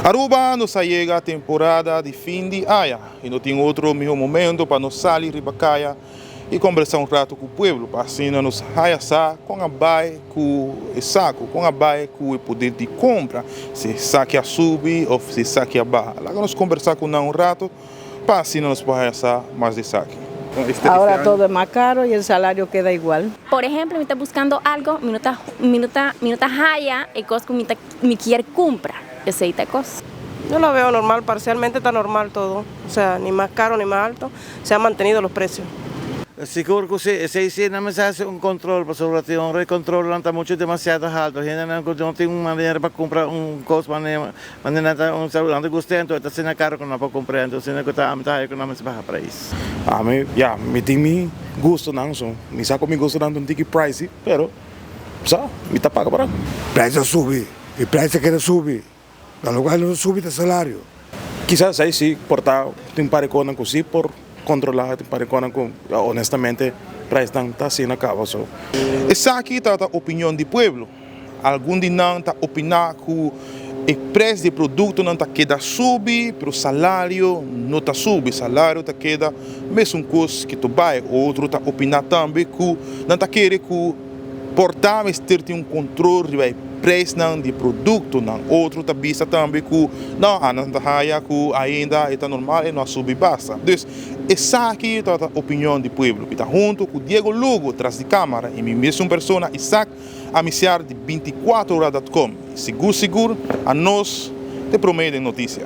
Aruba nos a yega temporada di fin di aña y no tin otro miho momento pa nos sali riba caya y combersa un rato cu pueblo pa asina nos haya sa con a bay cu e saco, con a bay cu e poder di compra, si esaki a subi of si esaki a baha. Laga nos combersa cu nan un rato pa asina nos por haya sa mas di esaki. Ahora todo es más caro y el salario queda igual. Por ehempel, mi ta buscando algo, mi no ta mi no ta mi no ta haya e cos cu mi ta mi kier cumpra, esey ta e cos. Yo lo veo normal, parcialmente está normal todo, o sea, ni más caro ni más alto, se han mantenido los precios. Sigur cu si, esey si nan mester haci un control pasobra tin un recontrolnan ta mucho demasiado halto, hendenan cu no tin un manera pa cumpra un cos manera nan ta un nan ta gusta enton e ta asina caro cu nan por cumpra enton asina cu ta ami ta haya cu nan mester baha prijs. Ami ya mi tin mi gustonan so mi sa cu mi gustonan ta un tiki pricey pero sa mi ta paga pa nan. Prijs a subi y prijs a keda subi. Na lokual no ta subi ta salario. Kisas ei si por ta tin par di konan ku si por kontrolá, tin par di konan ku honestamente preisnan ta asina kaba so. Esaki tabata opinion di pueblo. Algun di nan ta opiná ku e preis di e produktonan ta keda subi, pero salario no ta subi, salario ta keda mesun kos ke to bai. Otro ta opiná tambe ku nan ta kere ku. Por ta mester tin un control riba e prijsnan di productonan. Otro ta bisa tambe cu no, anan ta haya cu ainda e ta normal, e no a subi basta. Dus esaki tabata opinion di pueblo. Mi ta hunto cu Diego Lugo tras di camara y mi mesun persona Isaac Amiciar di 24 ora dot com. Y sigur sigur anos te prome den noticia.